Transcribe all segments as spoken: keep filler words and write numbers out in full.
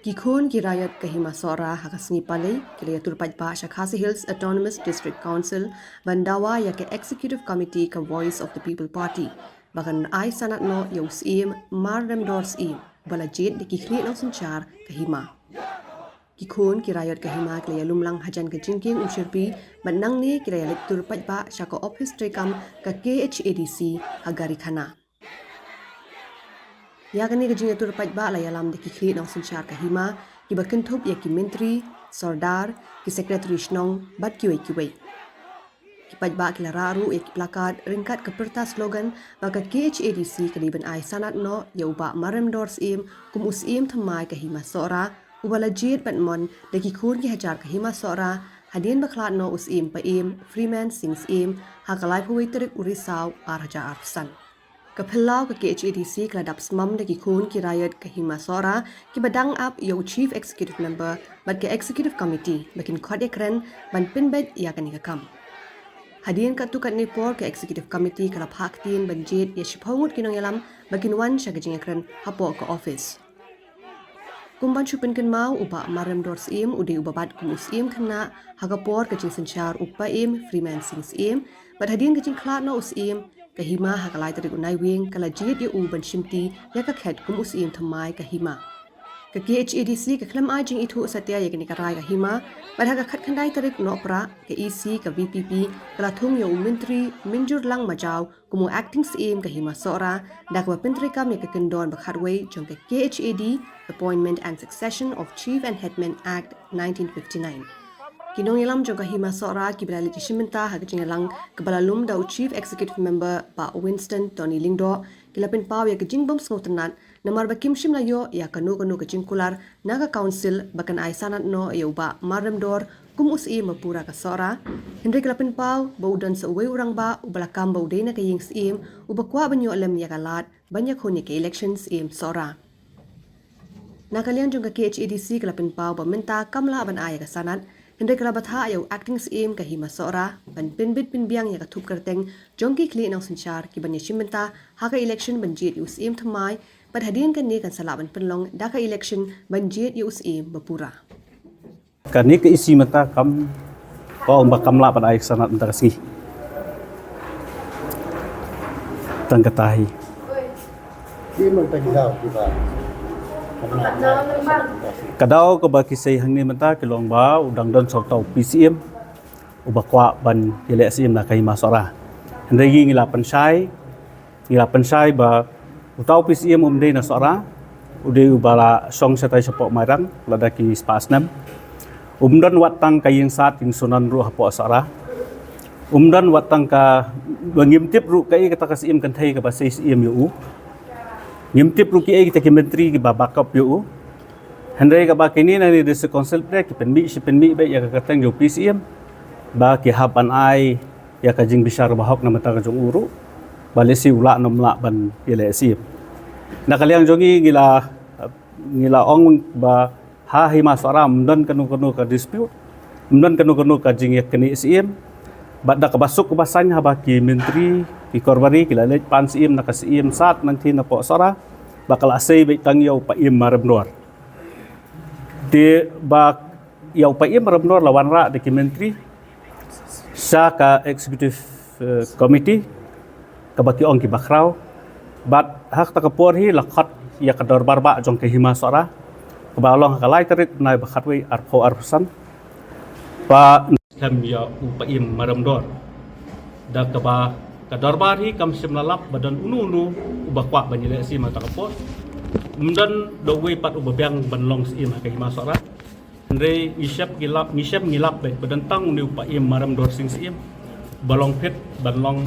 Ki khun ki raïot ka Hima Sohra ha ka sngi Palei ki la ïatur paidbah sha Khasi Hills Autonomous District Council ban dawa ïa ka Executive Committee ka Voice of the People Party ba kan ai sanad noh ïa u Syiem Marremdor Syiem ba la jied da ki khlieh nongsynshar ka Hima. Ki khun ki raïot ka Hima ki la ïalum lang hajan ka jingkieng Umshyrpi bad nangne ki la ïaleit tur paidbah sha ka ophis treikam ka K H A D C ha Garikhana. Ïa kane ka jingïatur paidbah la ïalam da ki khlieh nongsynshar ka Hima kiba kynthup ïa ki myntri, sordar, ki secretary shnong bad kiwei kiwei. Ki paidbah ki la rah ruh ïa ki placard ryngkat ka pyrta slogan ba ka K H A D C ka dei ban ai sanad noh ïa u Bah Marremdor Syiem kum u Syiem thymmai ka Hima Sohra uba la jied bad mon da ki khun ki hajar ka Hima Sohra hadien ba khlad noh u Syiem Paiem Freeman Sing Syiem ha ka laiphew wei tarik u Risaw ar hajar arphew san. Ka phyllaw ka K H A D C ka la dap smam da ki khun ki raïot ka Hima Sohra kiba dang ap ïa u Chief Executive Member bad ka Executive Committee ba kin khot ïakren ban pynbeit ïa kane ka kam. Hadien katto katne por ka Executive Committee ka la phah ktien ban jied ïa shiphew ngut ki nongïalam ba kin wan sha ka jingïakren hapoh ka ophis. Kum ban shu pynkynmaw, u Bah Marremdor Syiem u dei uba bat kum u Syiem khynnah ha ka por ka jingsynshar u Paiem Freeman Sing Syiem bad hadien ka jingkhlad noh u Syiem ka Hima ha ka lai tarik u Naiwieng ka la jied ïa u ban shimti ïa ka khet kum u Syiem thymmai ka Hima. Ka K H A D C ka khlem ai jingithuh satia ïa kane ka rai ka Hima bad ha ka khatkhyndai tarik Nohprah ka E C ka V P P ka la thung ïa u Myntri Mynjurlang Majaw kum u Acting Syiem ka Hima Sohra da kaba pyntreikam ïa ka kyndon ba khatwei jong ka K H A D, Appointment and Succession of Chief and Headman Act nineteen fifty-nine. Ki nongïalam jong ka Hima Sohra kiba la leit ïashim bynta ha ka jingïalang kaba la lum da u Chief Executive Member Bah Winston Tony Lyngdoh ki la pynpaw ïa ka jingbym sngewtynnat namar ba kim shym la ïoh ïa kano kano ka jingkular na ka Council ba kan ai sanad noh ïa u Bah Marremdor kum u Syiem ba pura ka Sohra. Hynrei ki la pynpaw ba u don sa uwei u rangbah uba la kam ba u dei na ka ïing Syiem uba kwah ban ïoh lem ïa ka lad ban ïakhun ïa ka election Syiem Sohra. Na ka liang jong ka K H A D C ka la pynpaw ba mynta kam lah ban ai ïa ka sanad, hynrei ka la bthah ïa u Acting Syiem ka Hima Sohra ban pynbit pynbiang ïa ka thup kyrteng jong ki khlieh nongsynshar kiban ïashim bynta ha ka election ban jied ïa u Syiem thymmai bad hadien kane kan sa lah ban pynlong da ka election ban jied ïa u Syiem ba pura. Kane ka E C mynta kam, ka ong ba kam lah ban ai sanad mynta ka sngi. Tang kata hi. Ki mynta ki daw kiba, ka daw kaba ki sei hangne mynta ki long ba u dang don sa uta u P C M uba kwah ban ïaleh Syiem na ka Hima Sohra. Hynrei ngi la pynshai, ngi la pynshai ba uta u P C M um dei na Sohra, u dei uba la shong shatai shapoh Mairang lada ki spah snem. Um don wat tang ka ïing sad ïing sunan ruh hapoh Sohra. Um don wat tang ka, ba ngim tip ruh kaei kata ka Syiem kynthei kaba sei Syiem ïa u. Ngim tip ruh kiei kita ki myntri kiba backup ïa u. Hynrei kaba kine na kane ka District Council pat ki pynmih shi pynmih beit ïa ka kyrteng jong u P C M ba ki hap ban ai ïa ka jingbishar bahok na bynta ka jong u ruh ba lehse u lah ne um lah ban ïaleh Syiem. Na ka liang jong ngi ngi la, ngi la ong ba ha Hima Sohra ym don kano kano ka dispute, ym don kano kano ka jingïaknieh Syiem. Bad da kaba suk kaba saiñ haba ki myntri ki korbari ki la leit pan Syiem na ka Syiem sad nangtei napoh Sohra ba ka la sei beit tang ïa u Paiem Marremdor. Te ba ïa u Paiem Marremdor la wanrah da ki myntri sha ka Executive, eh, Committee kaba ki ong kiba khraw. Bad ha kata ka por hi la khot ïa ka dorbar bah jong ka Hima Sohra kaba long ha ka lai tarik u bnai ba khatwei arphew arphew san. Ba skhem ïa u Paiem Marremdor. Da kaba ka dorbar hi kam shym la lap ba don uno uno uba kwah ban ïaleh Syiem ha kata ka por. Ym don da uwei pat uba biang ban long Syiem ha ka Hima Sohra. Hynrei ngi shem ngi lap, ngi shem ngi lap beit ba don tang une u Paiem Marremdor Sing Syiem ba long fit ban long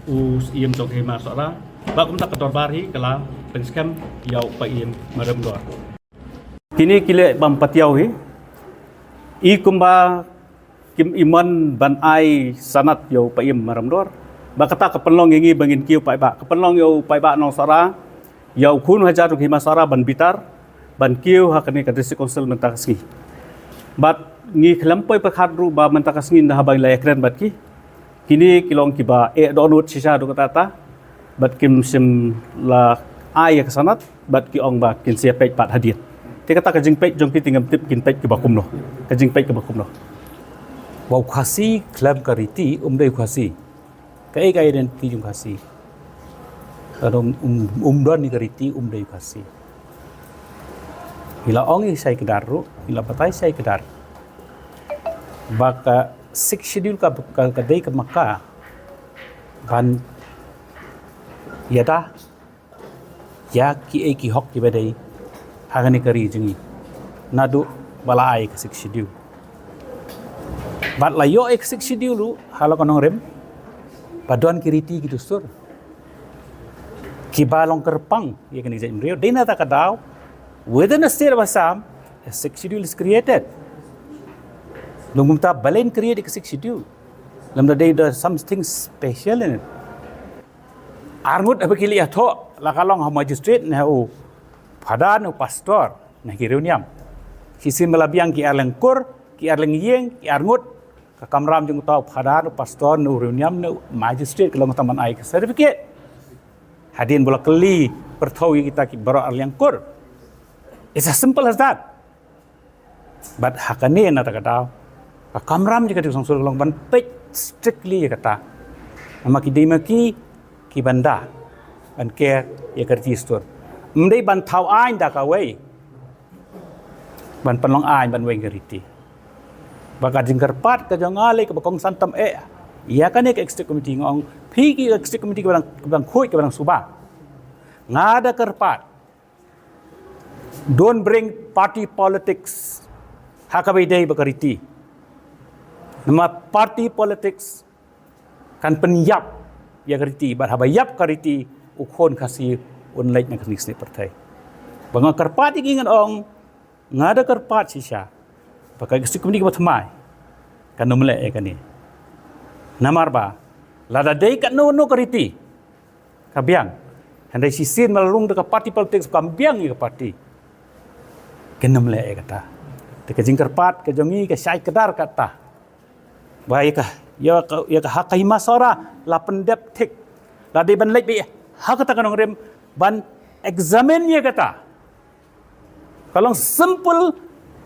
u Syiem jong ka Hima Sohra. Ba kumta ka dorbar hi ka la pynskhem ïa u Paiem Marremdor. Kine ki leh bam patiaw hi. I kumba kim i mon ban ai sanad ïa u Paiem Marremdor. Ba kata ka pynlong ïa ngi ba ngin kiew paidbah, ka pynlong ïa u paidbah nong Sohra, ïa u khun hajar jong ka Hima Sohra ban bitar ban kiew ha kane ka District Council mynta ka sngi. Bad ngi khlem poi pyrkhat ruh ba mynta ka sngi nda haba ngi la ïakren bad ki, kine ki long kiba eh dohnud shisha haduh katta katta bad kim shym la ai ïa ka sanad bad ki ong ba kin sa ïapeit pat hadien. Te kata ka jingpeit jong ki, te ngam tip kin peit kiba kumno. Ka jingpeit kiba kumno. Ba u Khasi khlem ka riti um dei u Khasi. Kaei ka identity jong u Khasi? Ka dong um, um don ïa ka riti um dei u Khasi. Ngi la ong ïa shai kdar ruh, ngi la batai shai kdar. Ba ka Sixth Schedule ka, ka, ka dei ka maka ban ïada ïa kiei ki hok kiba dei ha kane ka ri jong ngi. Naduh ba la ai ka Sixth Schedule. Bad la ïoh ïa ka Sixth Schedule ruh ha la ka nongrim ba don ki riti ki dustur kiba long kyrpang ïa kane ka jaitbynriew. Dei na kata ka daw, within the state of Assam, a Sixth Schedule is created. Long kumta balei create ïa ka Sixth Schedule? Lymda dei, there's something special in it. Arngut haba ki leit ïathoh, la ka long ha u magistrate ne u phadar ne u pastor ne ki riewniam. Shisien ba la biang ki ar lyngkur, ki ar lyngïing, ki arngut, ka kamram jong uta u phadar, u pastor ne u riewniam ne u magistrate ka long tang ban ai ka certificate. Hadien ba la kylli pyrthew ïa kita ki baroh ar lyngkur. It's as simple as that. Bad ha kane na kata ka daw, ka kamram jong ka District Council ka long ban peit strictly ïa kata. Namar ki dei ma ki kiban da ban ker ïa ka riti dustur. Ym dei ban thaw aiñ da kawei ban pynlong aiñ ban weng ka riti. Ba ka jingkyrpad ka jong nga lei kaba kongsan tam eh ïa kane ka Executive Committee, nga ong phi ki Executive Committee kiba dang, kiba dang khuid, kiba dang suba. Nga da kyrpad, don't bring party politics ha kaba ïadei bad ka riti. Namar party politics kan pynïap ïa ka riti, bad haba ïap ka riti, u khun Khasi un leit na ka snieh snieh pyrthei. Ba nga kyrpad ïa ki, ngan ong, nga da kyrpad shisha ba ka Executive Committee kaba thymmai kan ym leh ïa kane. Namar ba lada dei katno katno ka riti ka biang, hynrei shisien ba la rung da ka party politics, kam biang ïa ka party, kan ym leh ïa kata. Te ka jingkyrpad ka jong ngi ka shai kdar kata. Ba ïa ka, ïa ka, ïa ka ha ka Hima Sohra la pyndep thik. La dei ban leit beit ha kata ka nongrim ban examine ïa kata. Ka long simple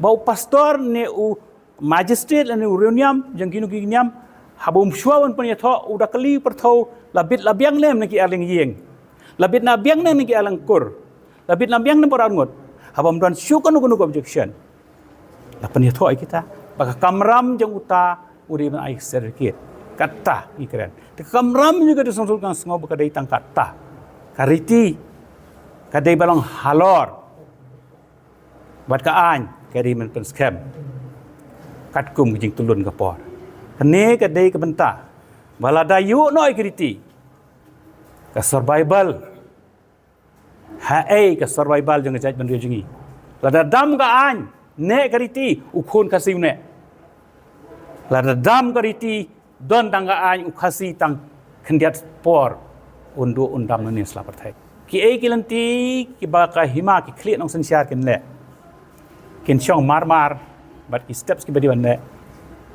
ba u pastor ne u magistrate ne u riewniam jong kino ki niam, haba um shuwa ban pynïathoh, u da kylli pyrthew, la bit la biang ne em na ki ar lyngïing, la bit la biang ne em na ki ar lyngkur, la bit la biang ne em baroh arngut. Haba ym don shuh kano kano ka objection, la pynïathoh ïa kita. Ba ka kamram jong uta u dei ban ai certificate. Kata ngi kren. Te ka kamram jong ka District Council kan sngew ba ka dei tang kata. Ka riti ka dei ban long halor, bad ka aiñ ka dei ban pynskhem katkum ka jingtulun ka por. Kane ka dei ka bynta ba lada ïoh noh ïa ka riti, ka survival, haei ka survival jong ka jaitbynriew jong ngi? Lada dam ka aiñ, neh ka riti, u khun Khasi u neh. Lada dam ka riti, don tang ka aiñ, u Khasi tang khyndiat por un duh un dam na ne sla pyrthei. Kiei ki lynti kiba ka hima, ki khlieh nongsynshar kin leh, kin shong mar mar bad ki steps kiba dei ban leh,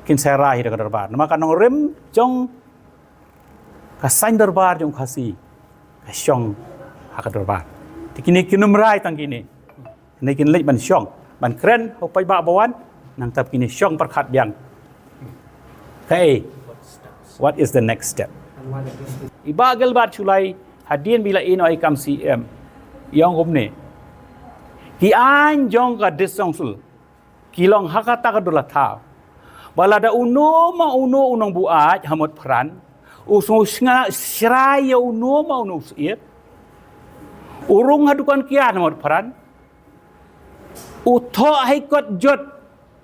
kin sa rai hi da ka dorbar. Namar ka nongrim jong ka saiñ dorbar jong u Khasi ka shong ha ka dorbar. Te kine kin ym rai tang kine. Kine kin leit ban shong, ban kren ha u paidbah ba wan, nangta kine shong pyrkhat biang. Kaei, what is the next step? I Bah Gilbert Shullai, hadien ba i la ïehnoh ïa ka kam C M, i ong kumne: ki aiñ jong ka District Council ki long ha kata ka dula thaw ba lada uno ma uno u nongbuaid ha Motphran u sngew shngaiñ shrai ïa uno ma uno u syiem, u rung ha dukan kiad ha Motphran, u thoh High Court jot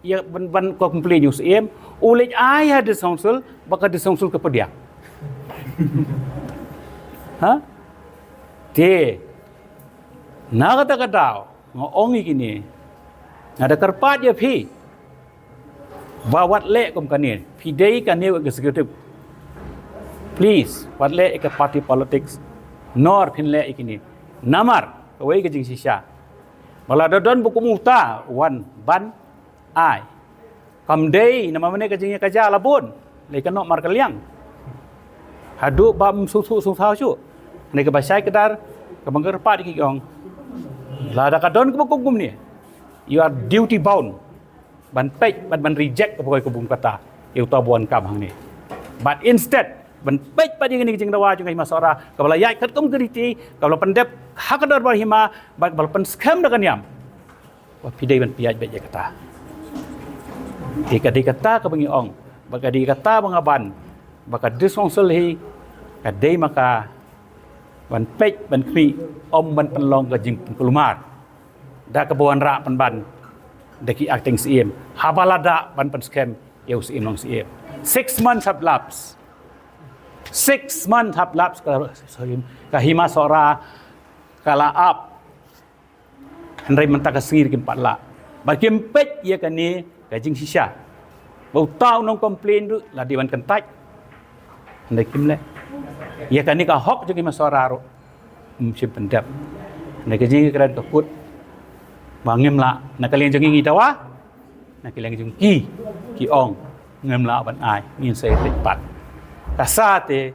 ïa ban, ban complain ïa u syiem, u leit ai ha District Council, ba ka District Council ka pdiang. Ha? Te na kata ka daw nga ong ïa kine, nga da kyrpad ïa phi ba wat leh kum kane. Phi dei kane executive, please wat leh ïa ka party politics, nor phin leh ïa kine. Namar kawei ka jingshisha, ba lada don ba kum uta wan ban ai, kam dei namar mane ka jingïakajia la bun, lei ka noh mar ka liang. Haduh ba ym sngewthuh sngewthaw shuh. Hynrei kaba shai kdar, kaba nga kyrpad ïa ki, ki ong, lada ka don kaba kum kumne, You are duty bound ban peit bad ban reject ka bukoi ka bun kata ïa uta u ba wan kam hangne. But instead ban peit pat ïa kane ka jingdawa jong ka Hima Sohra kaba la ïaid katkum ka riti, kaba la pyndep ha ka dorbar hima bad kaba la pynskhem da ka niam. Ba phi dei ban pynïaid beit ïa kata. Te ka dei kata kaba ngi ong ba ka dei kata ba nga ban ba ka District Council hi ka dei ma ka ban peit ban khmih, ym ban pynlong ka jingpynkulmar da kaba wanrah pynban da ki acting Syiem haba la dah ban pynskhem ïa u Syiem Long Syiem. Six months have lapsed. Six months have lapsed. Ka, ka Hima Sohra ka la ap. Hynrei mynta ka sngi ruh kim pat lah. Bad kim peit ïa kane ka jingshisha ba uta u nong complain ruh la dei ban kyntait. Hynrei kim leh. Ïa kane ka hok jong ki Hima Sohra ruh ym shym pyndep. Hynrei ka jingkren ka kut ba ngim lah, na ka liang jong ngi ngi dawa, na ka liang jong ki ki ong ngim lah ban ai, ngin sa ïa peit pat. Ka sa te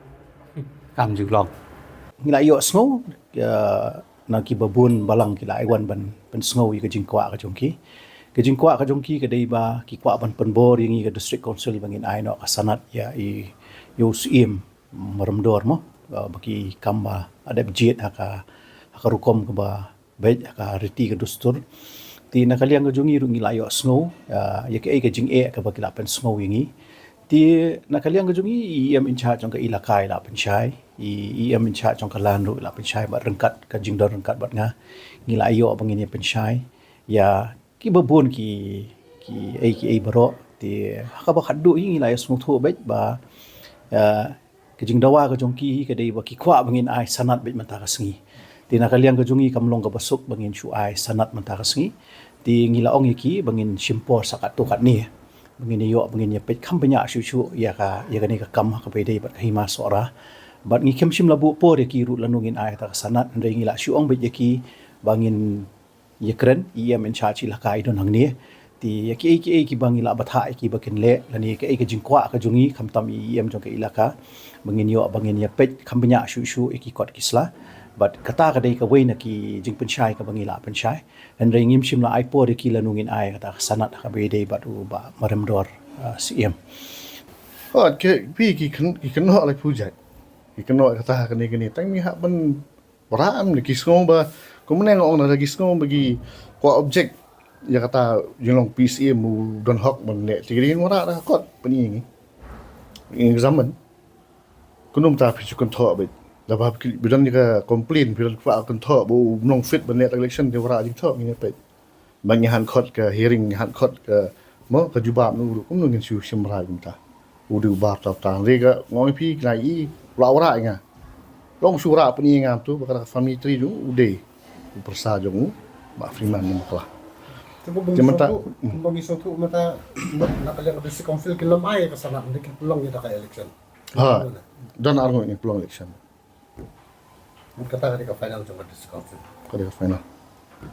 kam ju long. Ngi la ïohsngew, ïa, na kiba bun balang ki la ai wan ban pynsngew ïa ka jingkwah ka jong ki. Ka jingkwah ka jong ki ka dei ba ki kwah ban pynbor ïa ngi ka District Council ba ngin ai noh ka sanad ïa i, ïa u Syiem Maremdor mo, ba ki kam ba la dep jied ha ka, ha ka rukom kaba beit, ha ka riti ka dustur. Te na ka liang ka jong ngi ruh ngi la ïohsngew ïa, ïa kaei ka jingeh kaba ki la pynsngew ïa ngi. Te na ka liang ka jong ngi, i EM in charge jong ka elaka i la pynshai, i EM in charge jong ka land ruh i la pynshai bad ryngkat, ka jingdon ryngkat bad nga, ngi la ïoh ba ngin ïa pynshai ïa kiba bun ki, kiei kiei baroh. Te ha kaba khatduh hi ngi la ïa sngewthuh beit ba, eh, ka jingdawa ka jong ki hi ka dei ba ki kwah ba ngin ai sanad beit mynta ka sngi. Te na ka liang ka jong ngi kam long kaba suk ba ngin shu ai sanad mynta ka sngi. Te ngi la ong ïa ki ba ngin shim por sa katto katne ba ngin ïoh ba ngin ïa peit kham bniah shuh shuh ïa ka, ïa kane ka kam ha kaba ïadei bad ka Hima Sohra. Bad ngi khlem shym la buh por ïa ki ruh lano ngin ai kata ka sanad, hynrei ngi la shu ong beit ïa ki ba ngin ïa kren, i EM in charge elaka i don hangne. Te ïa kiei kiei kiba ngi la batai ïa ki ba kin leh, lane kaei ka jingkwah ka jong ngi khamtam i EM jong ka elaka ba ngin ïoh ba ngin ïa peit kham bniah shuh shuh ïa ki kot ki sla. Bad kata ka dei kawei na ki jingpynshai kaba ngi la pynshai. Hynrei ngim shym la ai por ïa ki lano ngin ai kata ka sanad ha kaba ïadei bad u Bah Maremdor, ah, Syiem. Oh, ki, phi ki kyn-, ki kynnoh la phi jait. Ki kynnoh kata kane kane. Tang ngi hap ban Wanrah em, da ki sngew ba, kumne nga ong, da ki sngew ba ki kwah object ïa kata jinglong P C M u don hok ban leh, te ki dei wanrah da ka kot pyni ngi. Ngi examine. Kumno mynta phi shu kynthoh beit. Da ba phi don ïa ka complain, phi don kwah kynthoh ba u long fit ban leh election, te wanrah jingthoh ngi peit. Ba ngi hap khot ka hearing, ngi hap khot ka, mo, ka jubab na u ruh, kumno ngin shu shim rai kumta. U dei u bar tau tang. Re ka ngong phi, khlem i, la wanrah ïa nga. Long shu wanrah pyni ïa nga tu, ba ka family tree jong u dei u pyrsa jong u Bah Freeman Nimakla. Te mynta, hmm, ba ngi sngewthuh mynta, na ka liang ka District Council ki lem ai ka sanad, nda ki pynlong ïa ka election. Ha, don arngut ngi pynlong election. Kata ka dei ka final jong ka District Council. Ka dei ka final.